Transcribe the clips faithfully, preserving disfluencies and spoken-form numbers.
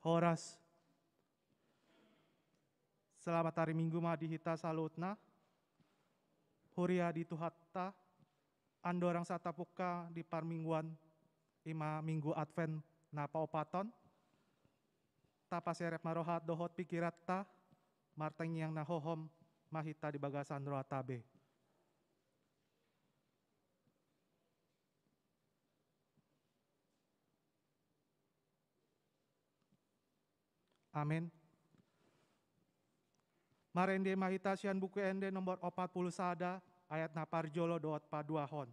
Horas. Selamat hari Minggu ma di hita saluhutna. Huria di Tuhanta, andorang satapungka di parmingguan, i ma Minggu Advent na paopathon. Tapaserep ma roha dohot pingkiranta, martangiang na hohom ma hita di bagasan rohanta be. Amen. Marende ma hita sian Buku Ende nomor opat pulu sada, ayat na parjolo dohot paduahon.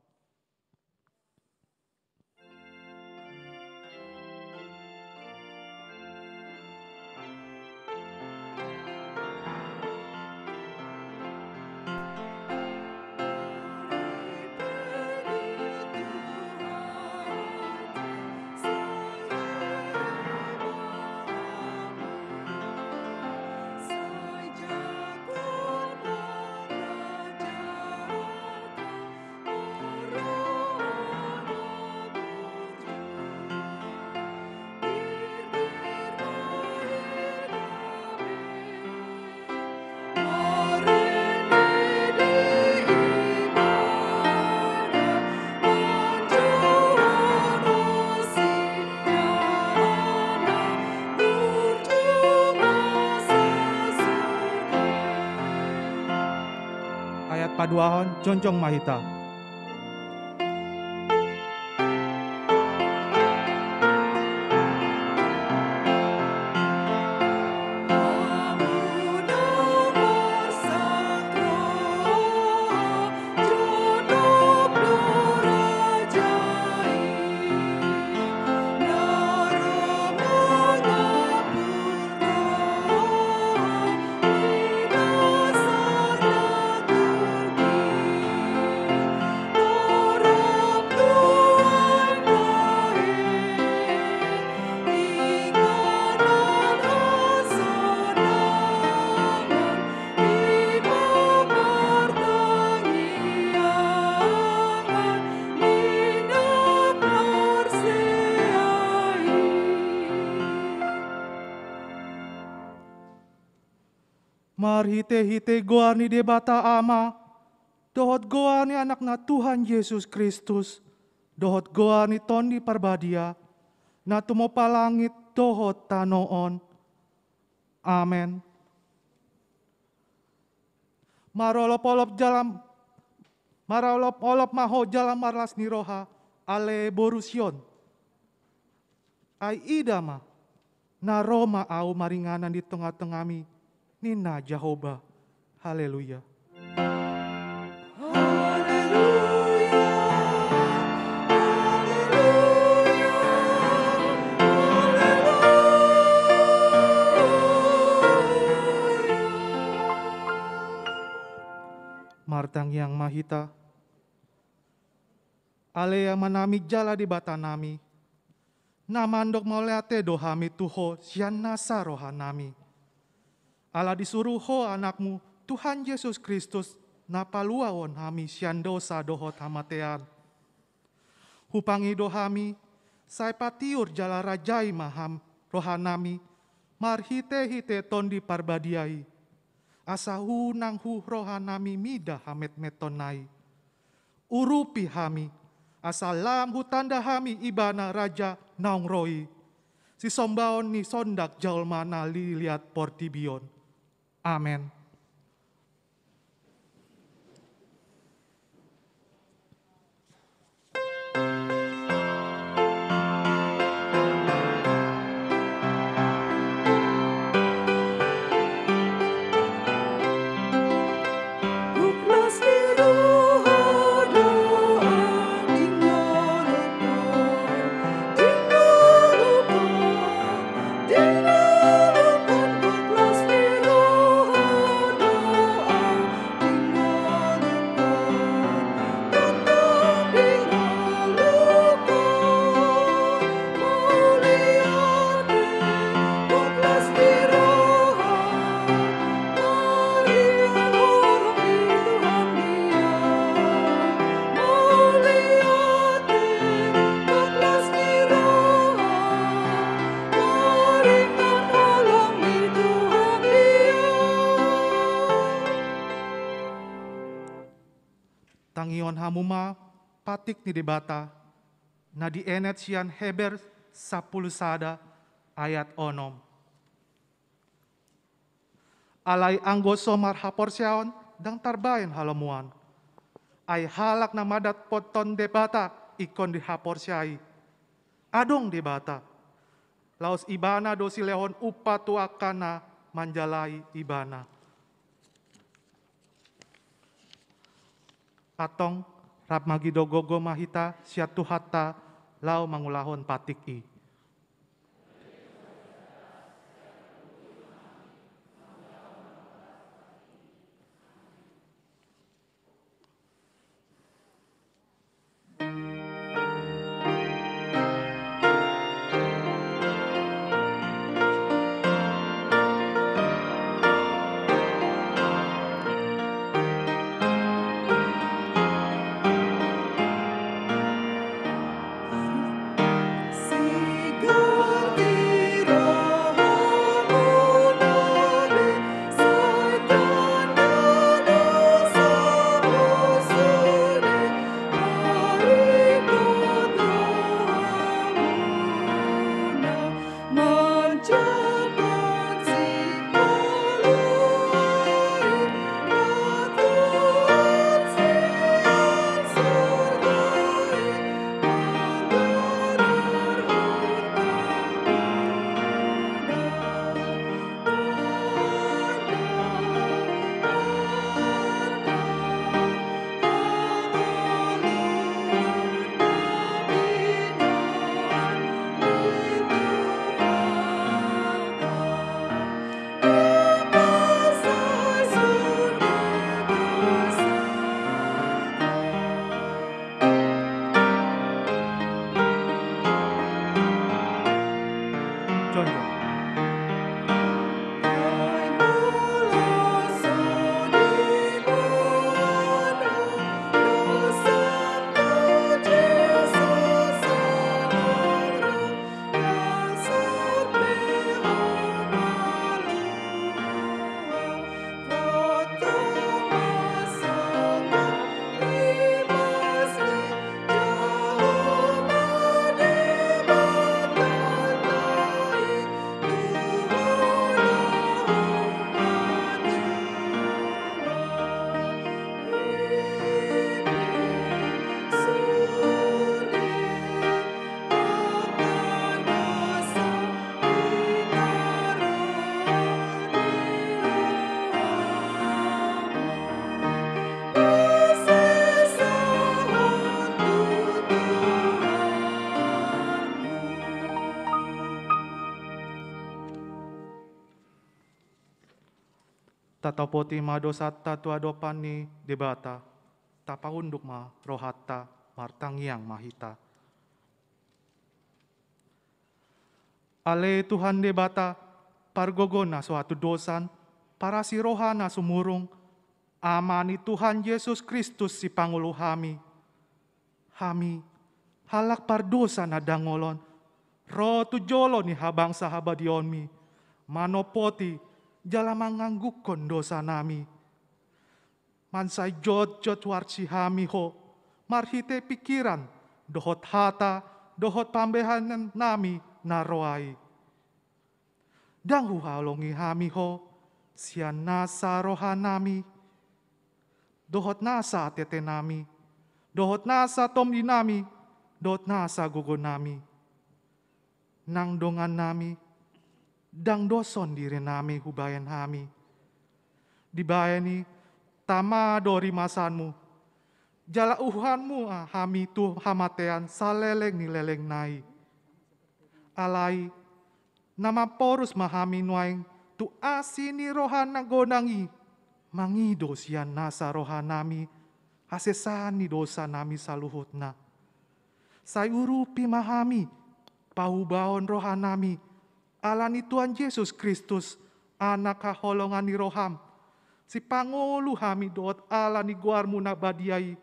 Ayat paduahon, jongjong ma hita. Marhitehite goar ni Debata Ama, dohot goar ni Anakna Tuhan Jesus Kristus, dohot goar ni Tondi Parbadia, na tumompa langit dohot tano on. Amen. Marolopolop jala, marolopolop ma ho jala marlas ni roha, ale boru Sion. Ai ida ma, na ro ma ahu maringanan di tongatongami, ninna Jahowa. Haleluya. Haleluya, haleluya, haleluya. Martangiang ma hita. Ale Amanami jala Debatanami, na mandok mauliate do hami tu Ho sian nasa rohanami. Ala disuru Ho Anakmu, Tuhan Jesus Kristus, na paluaon hami sian dosa dohot hamatean. Hupangido hami, sai patiur jala rajai ma ham rohanami, marhitehite Tondi Parbadia i. Asa unang hu rohanami mida hametmetonna i. Urupi hami, asa lam hutanda hami Ibana Raja naung ro i, sisombaon ni sondak jolma na di liat portibi on. Amen. Hamu ma patik ni Debata, na dienet sian Heber sampulu sada ayat onom. Alai anggo so marhaporseaon ndang tarbaen halomoan. Ai halak na mandapothon Debata ingkon dihaporseai. Adong Debata. Laos Ibana do silehon umpat tu angka na manjalai Ibana. Antong, rap margogo ma hita sian Tuhanta laho mangulahon patik i. Tatopoti ma dosanta tu adopan ni Debata, tapaunduk ma rohanta, martangiang ma hita. Ale Tuhan Debata, pargogo na so hatundosan, parasi roha na sumurung, Ama ni Tuhan Jesus Kristus sipangolu hami. Hami, halak pardosa na dangol on, ro tu jolo ni habangsa habadeonmi, manompoti jala manganggungkon dosanami. Mansai jotjot huarsi hami Ho, marhite pingkiran, dohot hata, dohot pambahenannami na roa i. Ndang huhaholongi hami Ho, sian nasa rohanami, dohot nasa ateatenami, dohot nasa tondinami, dohot nasa gogonami. Nang dongannami, ndang doshon dirinami hubahen hami. Dibahen i, tama do rimasanmu, jala uhuhanmu ma hami tu hamatean saleleng ni lelengna i. Alai, na mamporus ma hami nuaeng tu asi ni roha na godang i, mangido sian nasa rohanami, hasesaan ni dosanami saluhutna. Sai urupi ma hami, paubahon rohanami, ala ni Tuhan Jesus Kristus, Anak haholongan ni roham, sipangolu hami dohot ala ni goarmu na badia i.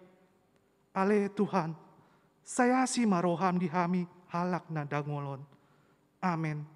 Ale Tuhan, sai asi ma roham di hami halak na dangol on. Amen.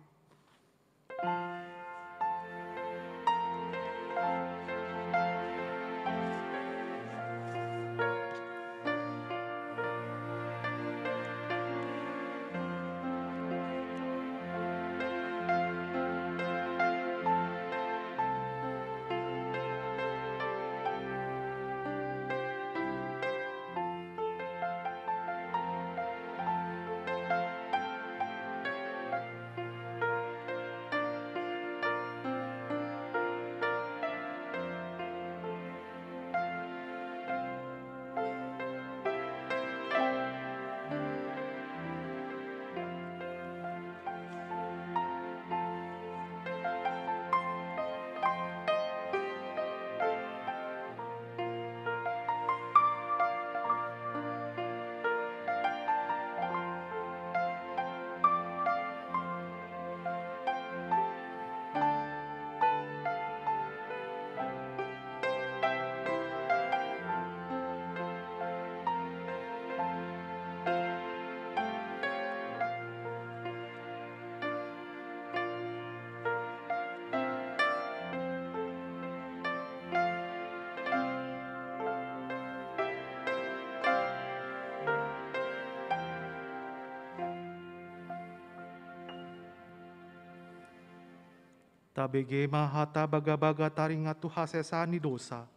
Tabege ma hata bagabaga taringot tu hasesaan ni dosa.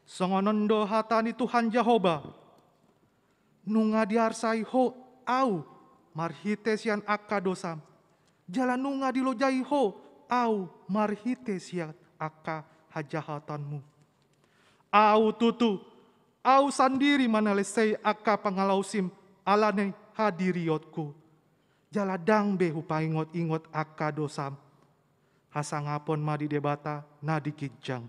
Songon on do hata ni Tuhan Jahowa: Nunga diarsai ho Ahu marhite sian angka dosam, jala nunga dilojai ho Ahu marhite sian angka hajahatonmu. Ahu tutu, Ahu sandiri manalensei angka pangalaosim ala ni hadirionku, jala ndang be hupaingot-ingot angka dosam. Hasangapon ma di Debata na di ginjang.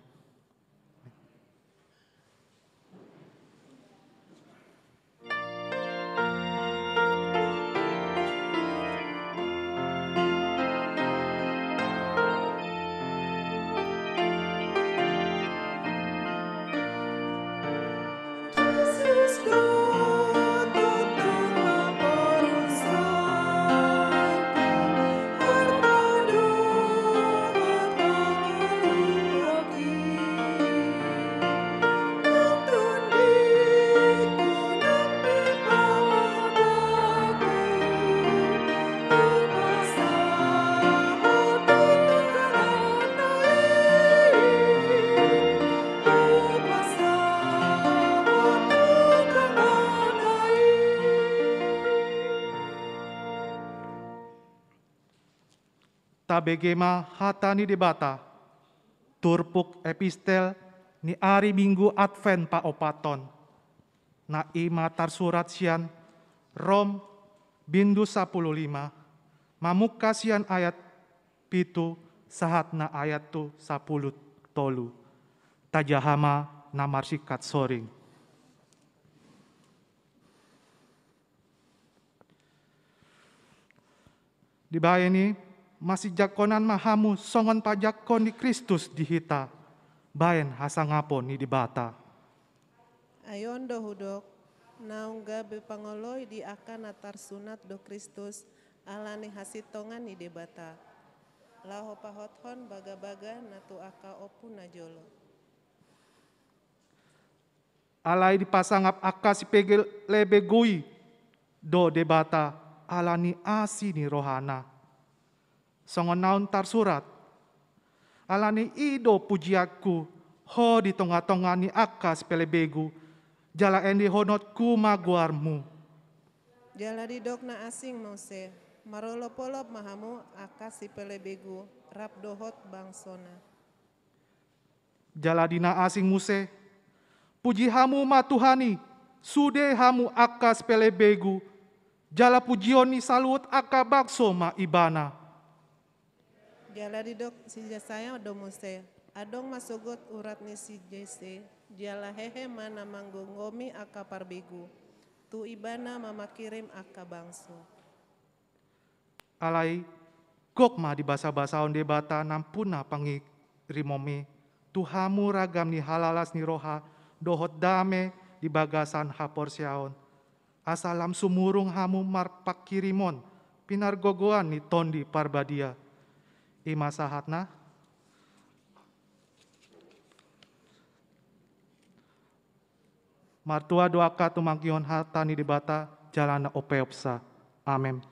Tabege ma hata ni Debata. Turpuk epistel ni ari Minggu Advent paopathon, na i ma tarsurat sian Rom bindu sapuluh lima, mamungka sian ayat pitu sahat na ayat tu sapuluh tolu. Tajaha ma na marsingkat soring. Dibahen i, masijangkonan ma hamu songon pajangkon ni Kristus di hita, bahen hasangapon ni Debata. Ai on do hudok, naung gabe pangoloi di angka na tarsunat do Kristus, ala ni hasintongan ni Debata, laho pahothon bagabaga na tu angka ompu na jolo. Alai dipasangap angka sipelebegu i do Debata ala ni asi ni rohana. Songon naung tarsurat: Ala ni i do pujianku, Ho di tongatonga ni angka sipelebegu, jala endehononku ma goarmu. Jala didok na asing muse: Marolopolop ma hamu angka sipelebegu, rap dohot bangsona. Jala di na asing muse: Puji hamu ma Tuhan i, sude hamu angka sipelebegu, jala pujion ni saluhut angka bangso ma Ibana. Jala didok si Jesaya do muse: Adong ma sogot urat ni si Jese, jala hehe ma na manggomgomi angka parbegu, tu Ibana ma mangkirim angka bangso. Alai gok ma dibasabasahon Debata nampuna pangkirimon i tu hamu ragam ni halalas ni roha dohot dame di bagasan haporseaon, asa lam sumurung hamu marpangkirimon pinargogoan ni Tondi Parbadia. I ma sahatna. Martua do angka tumangihon hata ni Debata jala na umpeopsa. Amen.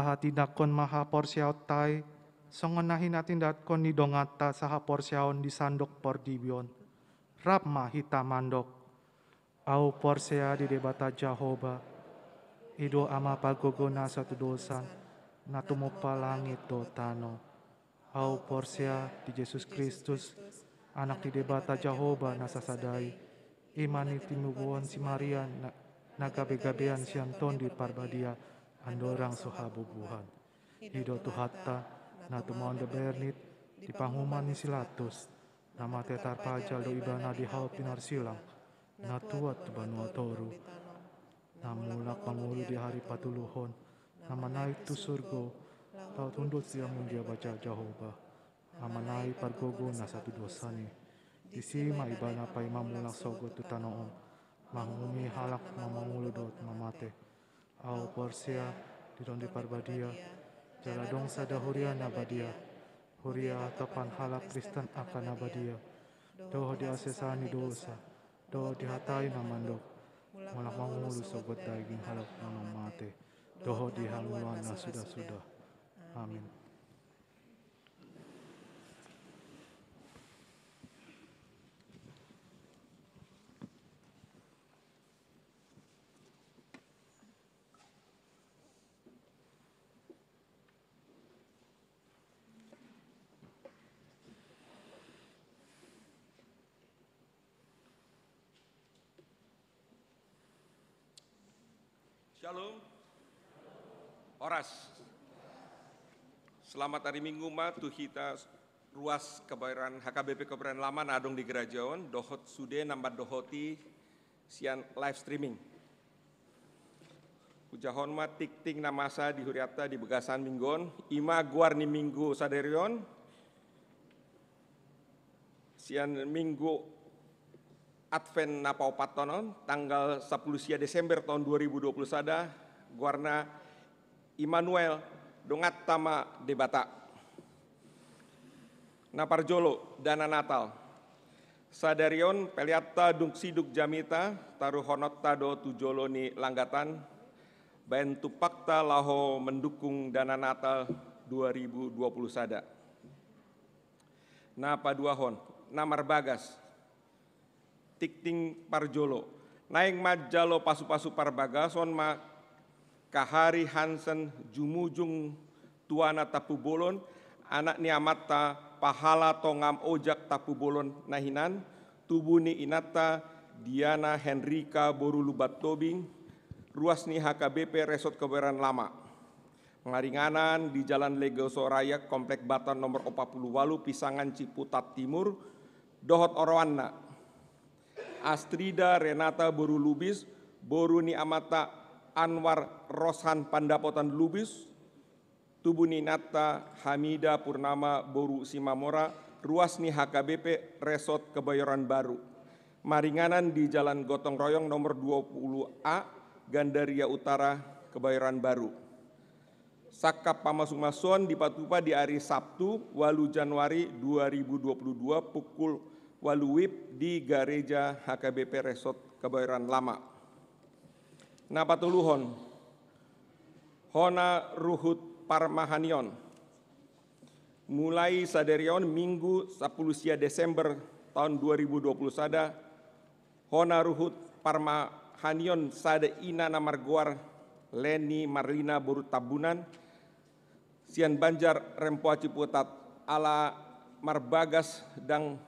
Patindanghon ma haporseaonta i, songon na hinatindanghon ni donganta sahaporseaon di sandok portibi on. Rap ma hita mandok. Ahu porsea di Debata Jahowa, i do Ama pargogo na satudosan, na tumompa langit dohot tano. Ahu porsea di Jesus Kristus, Anak ni Debata Jahowa na sasada i, i ma na tinubuhon si Maria na, na gabegabean sian Tondi Parbadia, andorang so habubuhan. I do Tuhanta, na tumaon di bernit, di panguhuman ni si Latus, na mate tarpajal do Ibana di hau pinarsilang, na tuat tu banua toru, na mulak mangolu di ari patoluhon, na manaek tu surgo, laho hundul sian munduan Debata Jahowa, Amana i pargogo na satudosan i. Disi ma Ibana paima mulak sogot tu tano on, manguhumi halak na mangolu dohot na mate. Ahu porsea di Tondi Parbadia, jala adong sada huria na badia, huria angka halak Kristen angka na badia, dohot di hasesaan ni dosa, dohot di hata i na mandok, mulak mangolu sogot daging halak na mate, dohot di hangoluan na sudasuda. Amin. Shalom. Horas. Selamat hari Minggu ma tu hita ruas kebayoran, H K B P Kebayoran Lama na adong di gereja on, dohot sude na mandohoti sian live streaming. Hujahahon ma tingting na masa di hurianta di bagasan minggu on, i ma goar ni Minggu sadari on, sian Minggu Advent na paopathon on, tanggal sampulu sia Desember taon dua ribu dua puluh sada, goarna Immanuel, donganta ma Debata. Na parjolo, dana Natal. Sadari on peleanta dung sidung jamita, taruhononta do tu jolo ni langgatan, baen tumpakta laho mendukung dana Natal dua ribu dua puluh sada. Na paduahon, na marbagas. Tingting parjolo. Naeng manjalo pasupasu parbagason ma Kahari Hansen Jumujung, tuana Tampubolon, anak ni amanta Pahala Tongam Ojak Tampubolon na hinan, tubu ni inanta Diana Henrika boru Lumban Tobing, ruas ni H K B P Resort Kebayoran Lama. Maringanan di Jalan Legoso Raya, Komplek Batam nomor opat puluh walu, Pisangan, Ciputat Timur, dohot oroanna. Astrida Renata boru Lubis, boru ni amanta Anwar Roshan Pandapotan Lubis, tubu ni inanta Hamida Purnama boru Simamora, ruas ni H K B P Resort Kebayoran Baru. Maringanan di Jalan Gotong Royong nomor dua puluh A, Gandaria Utara, Kebayoran Baru. Sangkap pamasumasuon dipatupa di ari Sabtu, walu Januari dua ribu dua puluh dua, pukul walu wib di Gareja H K B P Resort Kebayoran Lama. Na patoluhon, hona ruhut parmahanion. Mulai sadari on Minggu sampulu sia Desember taon dua ribu dua puluh sada, hona ruhut parmahanion sada ina na margoar Leni Marlina boru Tambunan, sian Banjar Rempoha Ciputat, ala marbagas ndang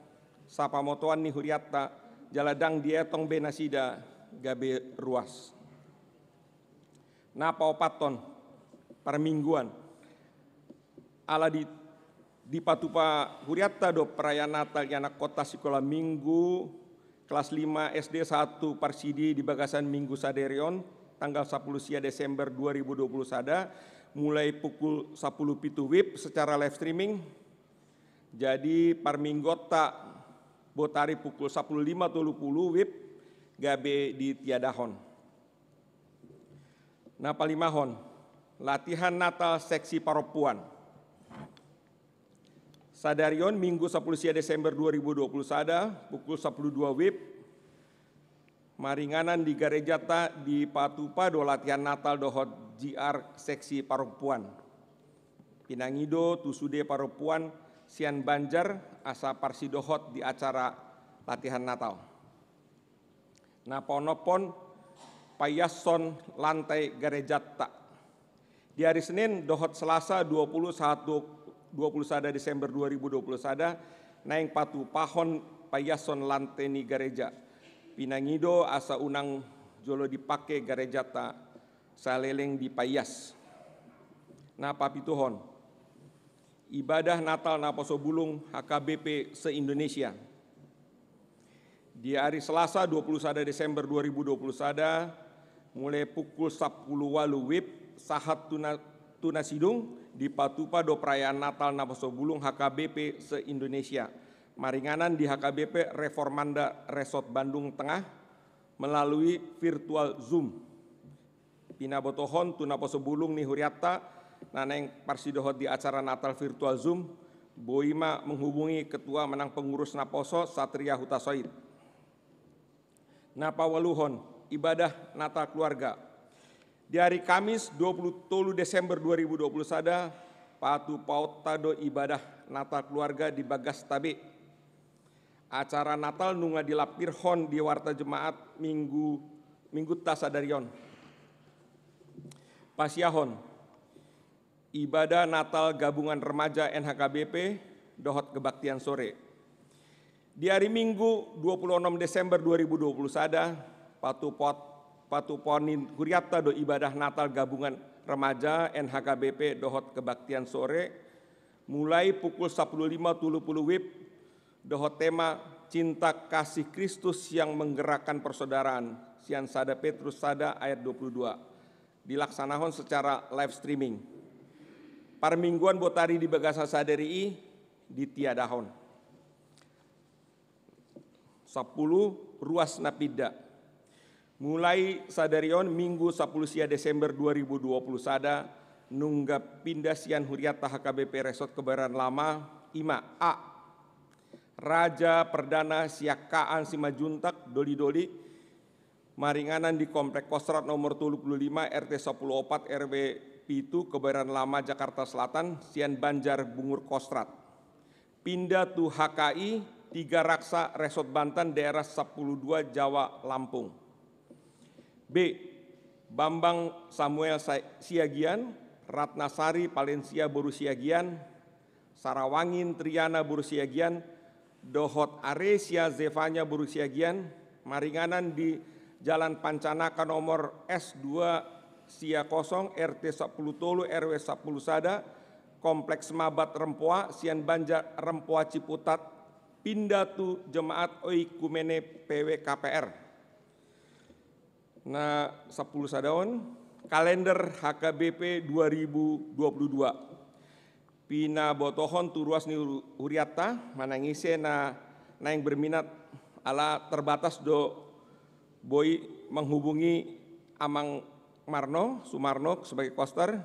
sapamotoan ni hurianta, jala ndang dietong be nasida gabe ruas. Na paopathon, parmingguan. Ala di, dipatupa hurianta do perayaan Natal i anakkonta sikola minggu kelas lima S D satu Parsidi di bagasan Minggu sadari on, tanggal sampulu sia Desember dua ribu dua puluh sada, mulai pukul sampulu pitu wib secara live streaming. Jadi parmingguanta botari pukul sampulu lima tolu pulu wib gabe ditiadahon. Na palimahon, latihan Natal seksi parompuan. Sadari on Minggu sampulu sia Desember dua ribu dua puluh sada, pukul sampulu dua wib, maringanan di garejanta dipatupa do latihan Natal dohot G R seksi parompuan. Pinangido tu sude parompuan sian Banjar asa parsidohot di acara latihan Natal. Na paonomhon, paiashon lantai garejanta. Di ari Senin dohot Selasa dua puluh satu, dua puluh sada Desember dua ribu dua puluh sada, naeng patupahon paiashon lantai ni gareja. Pinangido asa unang jolo dipake garejanta saleleng dipaias. Na papituhon, ibadah Natal Naposobulung H K B P se-Indonesia. Di ari Selasa dua puluh sada Desember dua ribu dua puluh sada, mulai pukul sapuluh ualu wib sahat tu na, tu na sidung, dipatupa do perayaan Natal Naposobulung H K B P se-Indonesia, maringanan di H K B P Reformanda Resort Bandung Tengah melalui virtual Zoom. Pinabotohon tu naposobulung ni hurianta na naeng parsidohot di acara Natal virtual Zoom, boi ma menghubungi Ketua manang Pengurus Naposo Satria Hutasoit. Na paualuhon, ibadah Natal keluarga. Di ari Kamis dua puluh tolu Desember dua ribu dua puluh sada, patupaonta do ibadah Natal keluarga di bagasta be. Acara Natal nunga dilampirhon di warta jemaat minggu, minggunta sadari on. Pasiahon, ibadah Natal gabungan remaja N H K B P dohot kebaktian sore. Di ari Minggu dua puluh onom Desember dua ribu dua puluh sada, patupot, patupaon ni hurianta do ibadah Natal gabungan remaja N H K B P dohot kebaktian sore, mulai pukul sapuluh lima tolu puluh wib, dohot tema Cinta Kasih Kristus yang Menggerakkan Persaudaraan, sian sada Petrus sada ayat dua puluh dua. Dilaksanahon secara live streaming. Parmingguan botari di bagasan sadari i ditiadahon. Sapuluh, ruas na pinda. Mulai sadari on, Minggu sapuluh sia Desember dua ribu dua puluh sada, nunga pinda sian hurianta H K B P Resort Kebayoran Lama, i ma: A, Raja Perdana Siangkaan Simanjuntak Doli-doli, maringanan di Komplek Kostrad nomor tolu puluh lima, R T sapuluh opat, R W pitu, Kebayoran Lama, Jakarta Selatan, sian Banjar Bungur Kostrad. Pinda tu H K I Tiga Raksa Resort Bantan, daerah sapuluh dua, Jawa, Lampung. B, Bambang Samuel Sa-, Siagian, Ratnasari Valencia boru Siagian, Sarawangin Triana boru Siagian, dohot Aresia Zefanya boru Siagian, maringanan di Jalan Pancanaka nomor S dua sia kosong, R T sapuluh tolu, R W sapuluh sada, Kompleks Mabat Rempoa, sian Banjar Rempoa Ciputat, pinda tu Jemaat Oikumene P W K P R. Na sapuluh sada on, kalender H K B P dua ribu dua puluh dua. Pinabotohon tu ruas ni hu-, hurianta, manang ise na naeng berminat, ala terbatas do boi menghubungi Amang Marno Sumarno sebagai koster.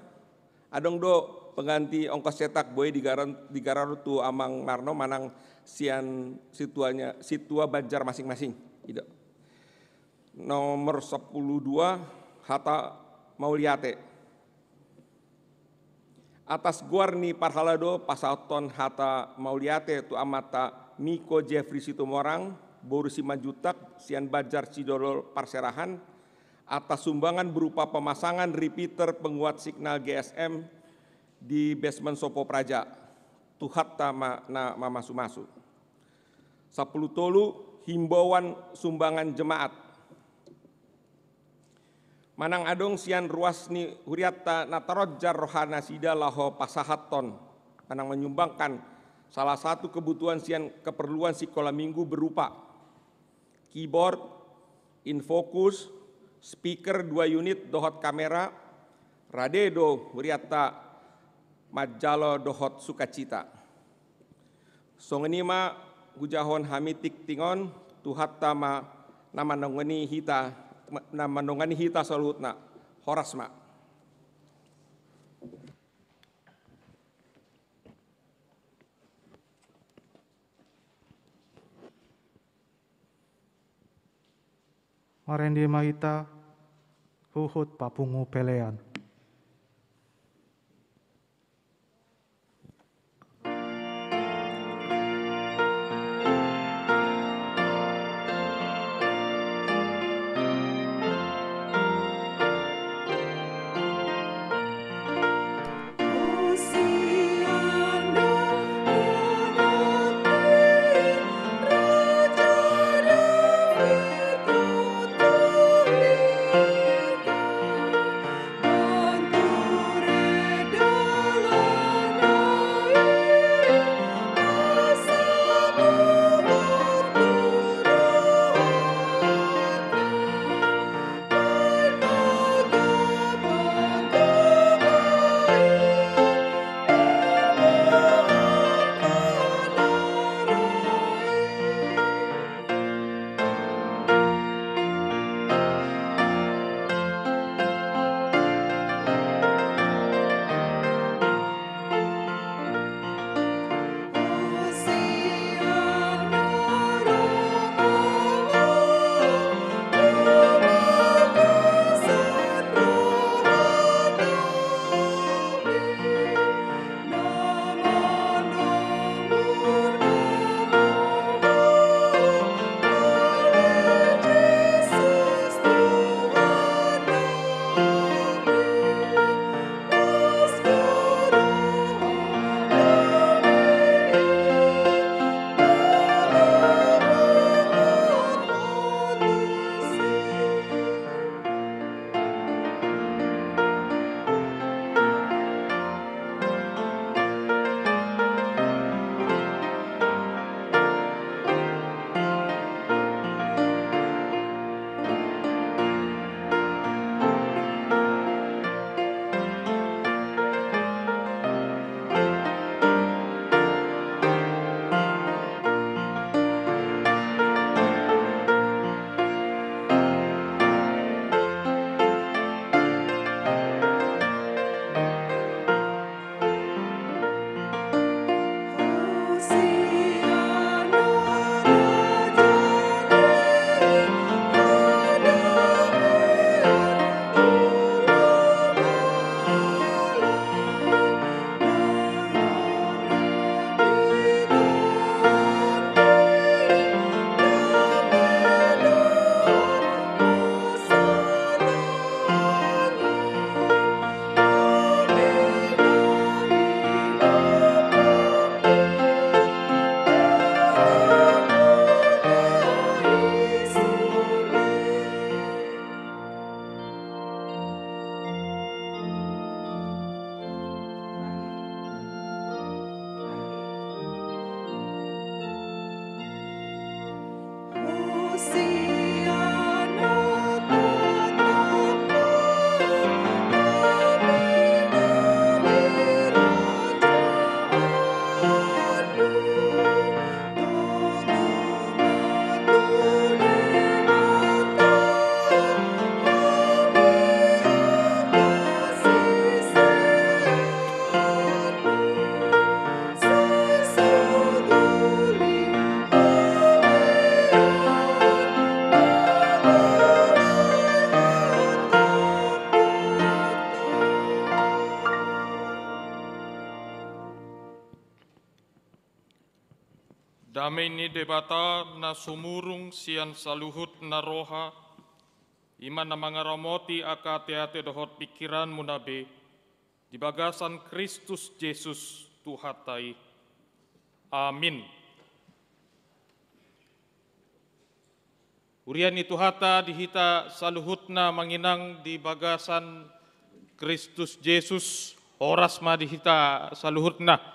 Adong do pengganti ongkos cetak, boi digaran, digarar tu Amang Marno manang sian sintuanya, sintua Banjar masing-masing. I do. Nomor sapuluh dua, hata mauliate. Atas goar ni parhalado, pasahathon hata mauliate tu Amanta Miko Jeffrey Situmorang boru Simanjuntak, sian Banjar Sidolol Parserahan, atas sumbangan berupa pemasangan repeater penguat signal G S M di basement Sopo Praja. Tuhanta ma na mamasu-masu. Sapuluh tolu, himbauan sumbangan jemaat. Manang adong sian ruas ni hurianta na taronjar rohanasida laho pasahathon manang menyumbangkan salah satu kebutuhan sian keperluan sikola minggu berupa keyboard, infokus, speaker dua unit dohot kamera, rade do hurianta manjalo dohot sukacita. Songon i ma hujahahon hami tingting on, Tuhanta ma na mandongani hita, na mandongani hita saluhutna. Horas ma. Marende ma hita, huhut papungu pelean. Dame ni Debata na sumurung sian saluhut na roha, i ma na mangaramoti angka ateate dohot pingkiranmuna be, di bagasan Kristus Jesus Tuhanta i. Amin. Huria ni Tuhanta di hita saluhutna, amang inang, di bagasan Kristus Jesus, horas ma di hita saluhutna.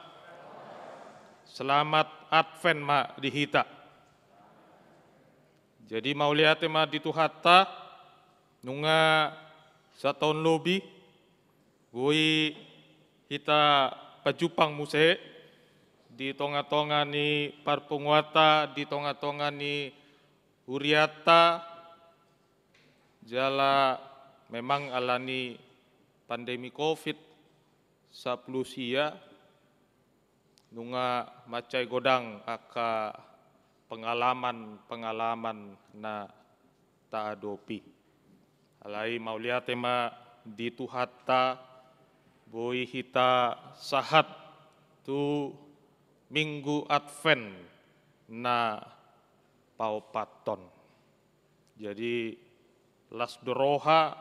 Selamat Advent ma di hita. Jadi mauliate ma di Tuhanta, nunga sataon lobi boi hita pajumpang muse di tonga-tonga ni parpunguanta, di tonga-tonga ni hurianta, jala memang alani pandemi covid sampulu sia, nunga mansai godang angka pengalaman-pengalaman na taadopi. Alai mauliate ma di Tuhanta, boi hita sahat tu Minggu Advent na paopathon. Jadi las do roha,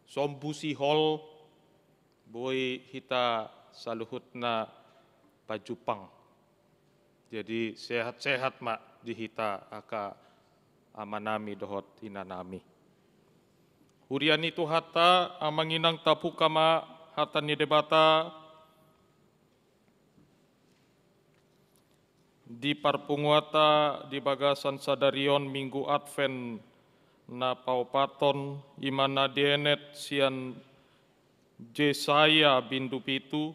sombu sihol, boi hita saluhutna pajumpang. Jadi sehat-sehat ma di hita angka amanami dohot inanami. Huria ni Tuhanta, amang inang, tabuka ma hata ni Debata di parpunguanta di bagasan sadari on, Minggu Advent na paopathon, i ma na dienet sian Jesaya bindu pitu,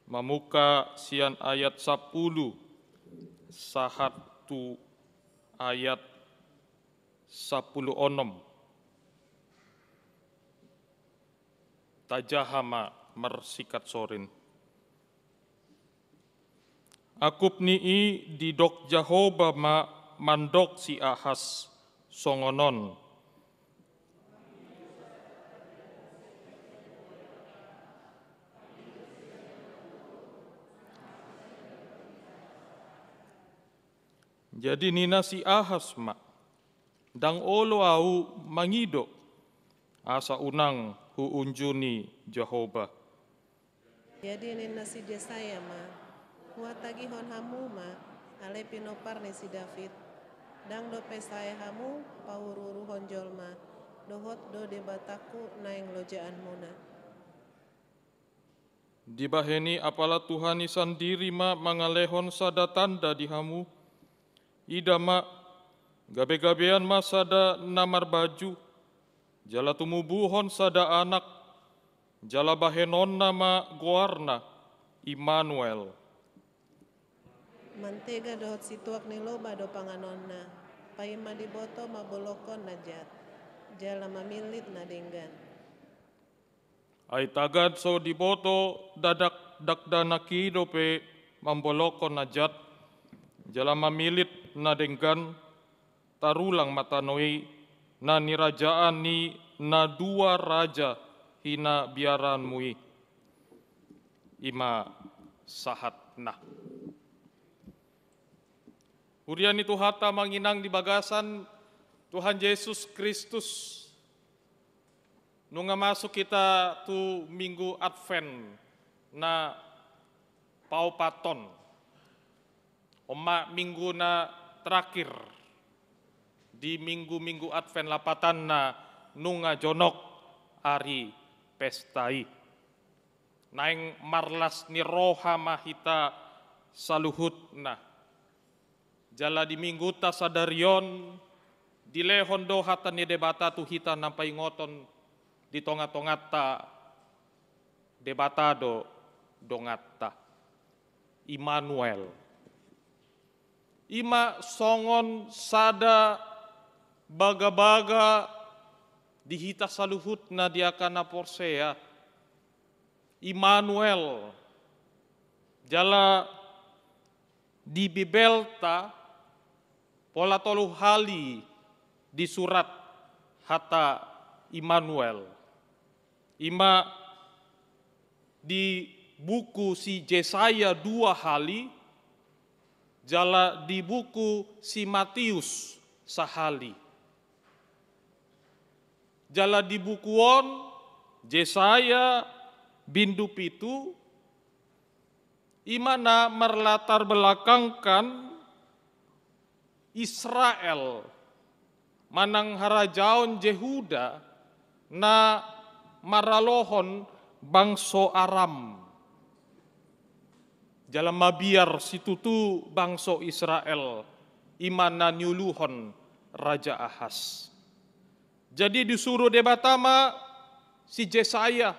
mamungka sian ayat sampulu sahat tu ayat sampulu onom. Tajaha ma marsingkat sorin. Angkup ni i didok Jahowa ma mandok si Ahas songon on. Jadi nina si Ahas ma, "Ndang olo ahu mangido, asa unang huunjuni Jahowa." Jadi ninna si Jesaya ma, "Huhatagihon hamu ma, ale pinompar ni si David, ndang dope sae hamu pauruuruhon jolma, dohot do Debatangku naeng lojaanmuna." Dibahen i apala Tuhan i sandiri ma mangalehon sada tanda di hamu. Ida ma, gabegabean ma sada na marbaju, jala tumubuhon sada anak, jala bahenonna ma goarna Immanuel. Mantega dohot situak ni loba do panganonna, paima diboto mambolongkon na jat, jala mamillit na denggan. Ai tagan so diboto dakdanak i dope mambolongkon na jat, jala mamillit na denggan, tarulang ma tano i na nirajaan ni na dua raja hinabiaranmu i. I ma sahatna. Huria ni Tuhanta, amang inang, di bagasan Tuhan Jesus Kristus. Nunga masuk hita tu Minggu Advent na paopathon. On ma minggu na terakhir di minggu-minggu Advent, lapatanna nunga jonok ari pesta i. Naeng marlas ni roha ma hita saluhutna. Jala di minggunta sadari on, dilehon do hata ni Debata tu hita na paingoton di tonga-tonganta, Debata do donganta. Immanuel. I ma songon sada bagabaga di hita saluhutna di angka na porsea. Immanuel. Jala di Bibelta pola tolu hali disurat hata Immanuel. I ma di buku si Jesaya dua hali, jala di buku si Matius sahali. Jala di buku on, Jesaya bindu pitu, i ma na marlatar belakangkan Israel manang harajaon Jehuda na maralohon bangso Aram. Jala mabiar situtu bangso Israel, i ma na niuluhon Raja Ahas. Jadi disuru Debata ma si Jesaya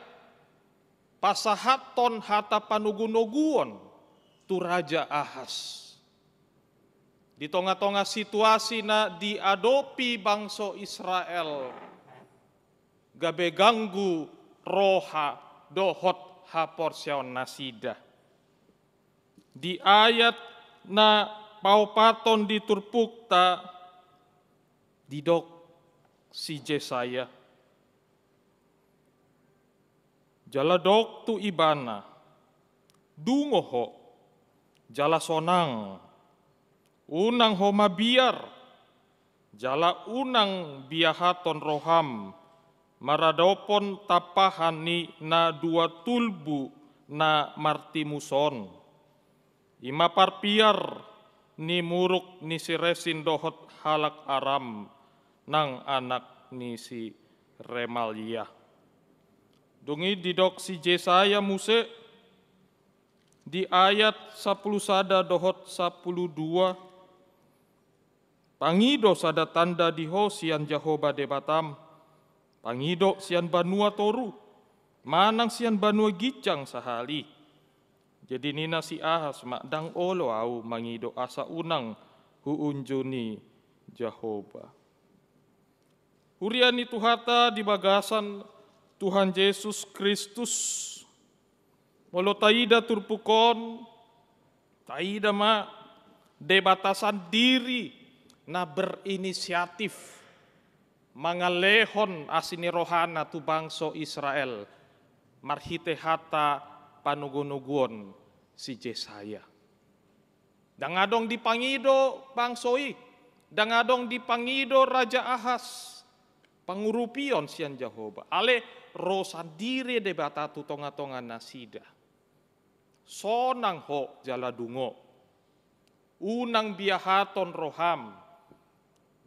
pasahathon hata panogunoguon tu Raja Ahas. Di tongatonga situasi na diadopi bangso Israel, gabe ganggu roha dohot haporseaon nasida. Di ayat na paopathon di turpukta didok si Jesaya. Jala dok tu ibana, dungo ho, jala sonang, unang ho mabiar, jala unang biahathon roham maradophon tampahan ni na dua tulbu na martimus on. I ma parpiar ni muruk ni si Resin dohot halak Aram nang anak ni si Remalia. Dung i didok si Jesaya muse di ayat sampulu sada dohot sampulu dua, pangido sada tanda di ho sian Jahowa Debatam, pangido sian banua toru manang sian banua ginjang sahali. Jadi ninna si Ahas ma, ndang olo ahu mangido asa unang huunjuni Jahowa. Huria ni Tuhanta di bagasan Tuhan Jesus Kristus, molo taida turpuk on, taida ma Debata sandiri na berinisiatif mangalehon asi ni rohana tu bangso Israel marhite hata panogunoguon si Jesaya. Ndang adong dipangido bangso i, ndang adong dipangido Raja Ahas pangurupion sian Jahowa. Alai ro sandiri Debata tu tongatonga nasida. Sonang ho jala dungo. Unang biahathon roham,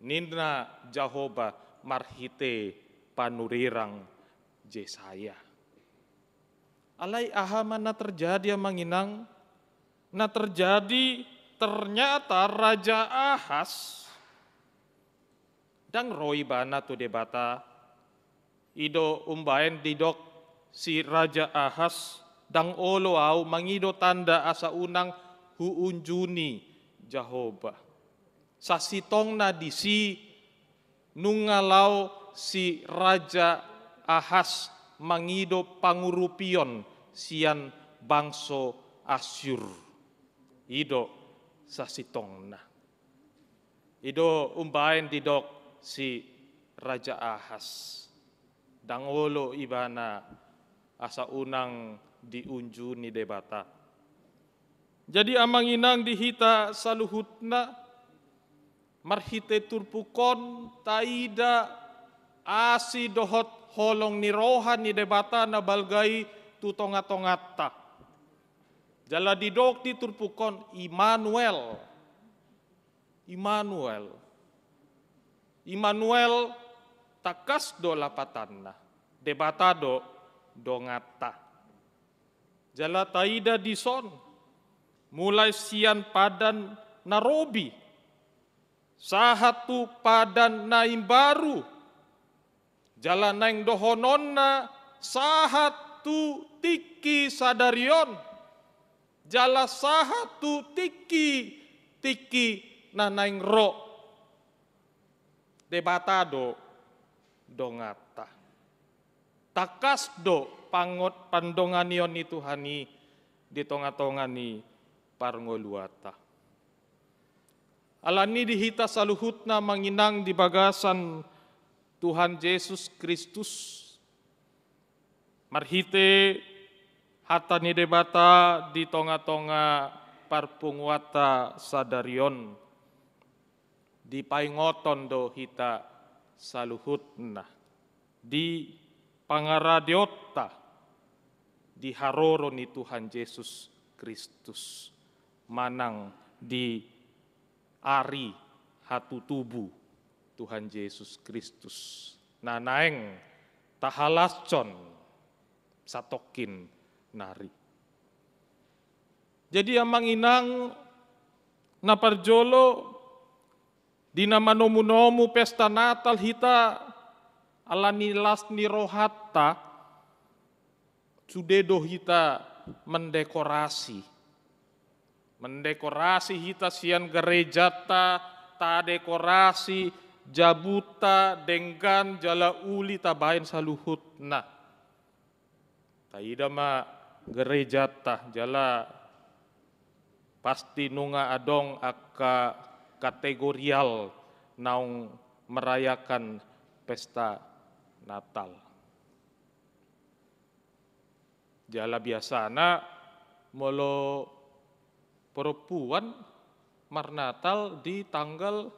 ninna Jahowa marhite panurirang Jesaya. Alai aha ma na terjadi, amang inang? Na terjadi, ternyata Raja Ahas ndang ro ibana tu Debata. I do umbaen didok si Raja Ahas, ndang olo ahu mangido tanda asa unang huunjuni Jahowa. Sasintongna disi nunga laho si Raja Ahas mangido pangurupion sian bangso Asyur. I do sasintongna. I do umbaen didok si Raja Ahas, ndang olo ibana asa unang diunjuni Debata. Jadi amang inang di hita saluhutna, marhite turpuk on taida asi dohot holong ni roha ni Debata na balga i tu tongatonganta. Jala didok di turpuk on Immanuel. Immanuel. Immanuel, tangkas do lapatanna, Debata do donganta. Jala taida dison, mulai sian Padan na Robi sahat tu Padan na Imbaru, jala naeng dohononna sahat tu tingki sadari on, jala sahat tu tingki-tingki na naeng ro. Debata do donganta. Tangkas do pangot pandonganion ni Tuhan i di tongatonga ni parngoluanta. Alani di hita saluhutna, amang inang, di bagasan Tuhan Jesus Kristus, marhite hata ni Debata di tongatonga Parpunguanta sadari on dipaingothon do hita saluhutna di pangaradeonta di haroro ni Tuhan Jesus Kristus manang di ari hatutubu Tuhan Jesus Kristus na naeng tahalashon satongkin nari. Jadi amang inang, na parjolo, di na manomunomu pesta Natal hita, ala ni las ni rohanta, sude do hita mendekorasi. Mendekorasi hita sian garejanta, tadekorasi jabunta, denggan jala uli tabaen saluhutna. Taida ma garejanta jala pasti nunga adong angka kategorial naung merayakan pesta Natal. Jala biasana molo perempuan marnatal di tanggal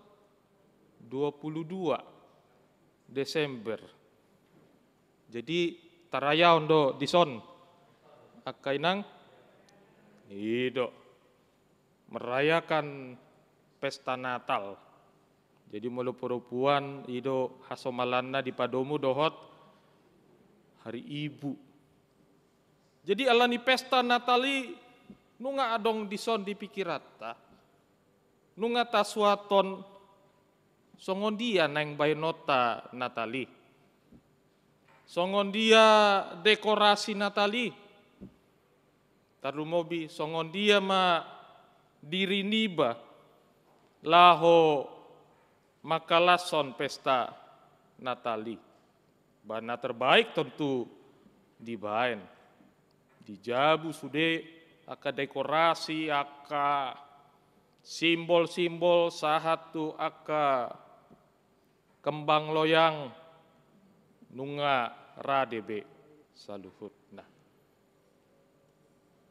dua puluh dua Desember. Jadi tarayahon do dison angka inang? I do. Merayakan pesta Natal. Jadi molo perempuan i do hasomalanna dipadomu dohot hari ibu. Jadi ala ni pesta Natal i nunga adong dison di pikiranta. Nunga tasuathon songon dia naeng baenonta Natal i. Songon dia dekorasi Natal i. Tarlumobi songon dia ma diri niba laho mangkalashon pesta Natal i. Ba na terbaik tontu dibaen. Di jabu sude angka dekorasi, angka simbol-simbol sahat tu angka kembang loyang nunga rade be saluhutna.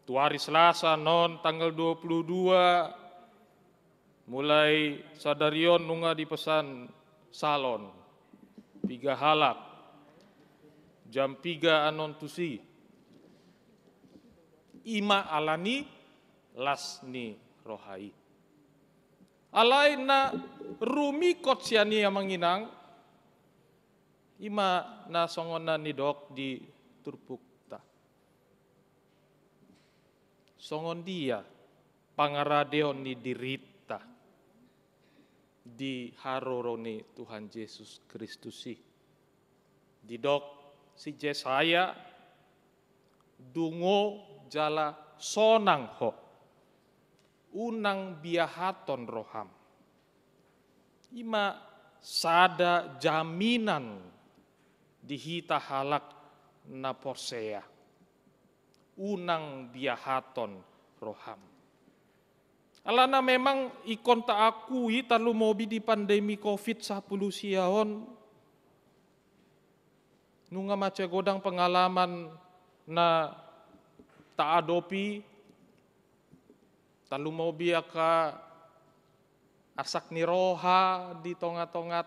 Tu ari Selasa non tanggal dua puluh dua, mulai sadari on nunga dipesan salon, piga halak, jam piga annon tusi. I ma ala ni las ni roha i. Alai na rumingkot sian i amang inang, i ma na songon na nidok di turpukta. Songon dia pangaradeon ni dirinta di haroro ni Tuhan Jesus Kristus i. Didok si Jesaya, dungo jala sonang ho, unang biahaton roham. I ma sada jaminan di hita halak na porsea. Unang biahaton roham. Alana memang ingkon taakui tarlumobi di pandemi covid sapuluh sia on, nunga mansai godang pengalaman na taadopi, tarlumobi angka arsak ni roha di tonga-tonga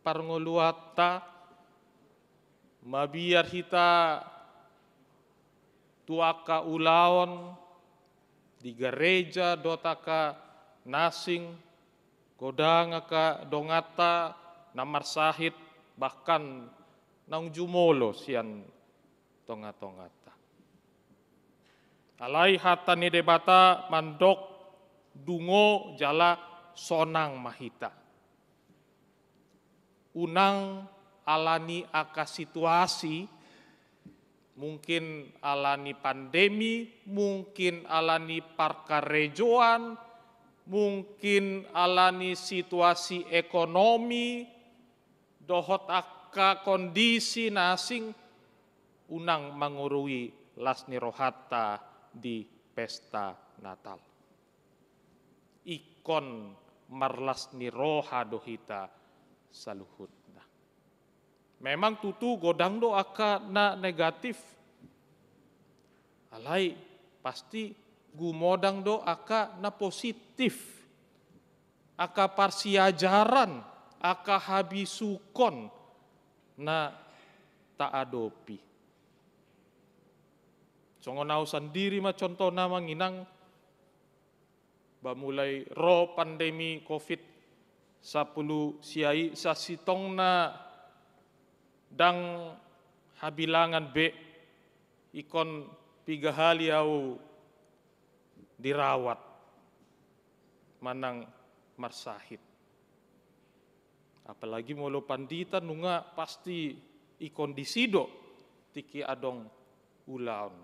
parngoluanta, mabiar hita tu angka ulaon di gareja dohot angka na asing, godang angka donganta na marsahit bahkan naung jumolo sian tonga-tonganta. Alai hata ni Debata mandok dungo jala sonang ma hita. Unang ala ni angka situasi, mungkin ala ni pandemi, mungkin ala ni parkarejoan, mungkin ala ni situasi ekonomi, dohot angka kondisi na asing, unang mangurui las ni rohanta di pesta Natal. Ingkon marlas ni roha do hita saluhutna. Memang tutu godang do angka na negatif. Alai pasti Gumodang do angka na positif, angka parsiajaran, angka habisuhon na taadopi. Songon au sandiri ma contohna amang inang, ba mulai ro pandemi covid sampulu sia i, sasintongna ndang habilangan be ingkon piga hali au dirawat manang marsahit. Apalagi molo pandita nunga pasti ingkon disi do tingki adong ulaon.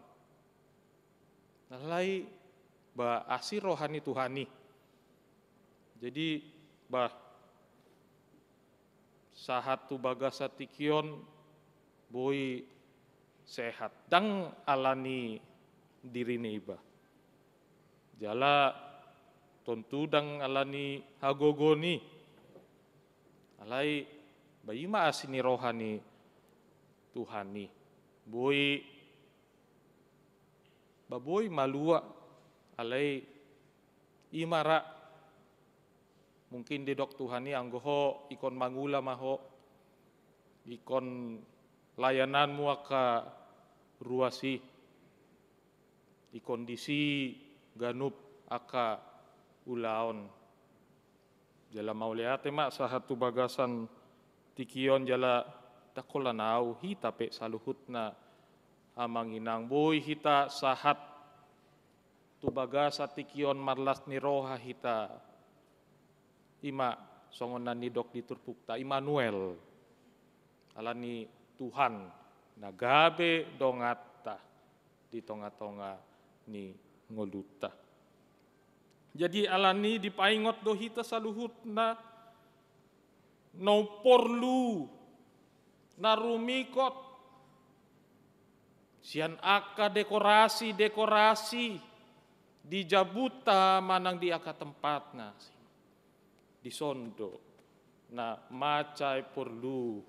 Alai ba asi roha ni Tuhan i. Jadi ba sahat tu bagasan tingki on boi sehat, ndang alani diri niba. Jala tontu ndang alani hagogoon i. Alai ba i ma asi ni roha ni Tuhan i. Boi, ba boi malua, alai i ma ra. Mungkin didok Tuhan i, anggo ho ingkon mangula ma ho, ingkon layananmu angka ruas i, ingkon disi ganup angka ulaon. Jala mauliate ma sahat tu bagasan tingki on, jala ndang holan au, hita pe saluhutna amang inang, boi hita sahat tu bagasan tingki on marlas ni roha hita. I ma songon na nidok di turpukta, Immanuel. Alani Tuhan na gabe donganta di tonga-tonga ni ngolunta. Jadi alani dipaingot do hita saluhutna na porlu, na rumingkot sian angka dekorasi-dekorasi di jabunta manang di angka tempatna. Dison do na mansai porlu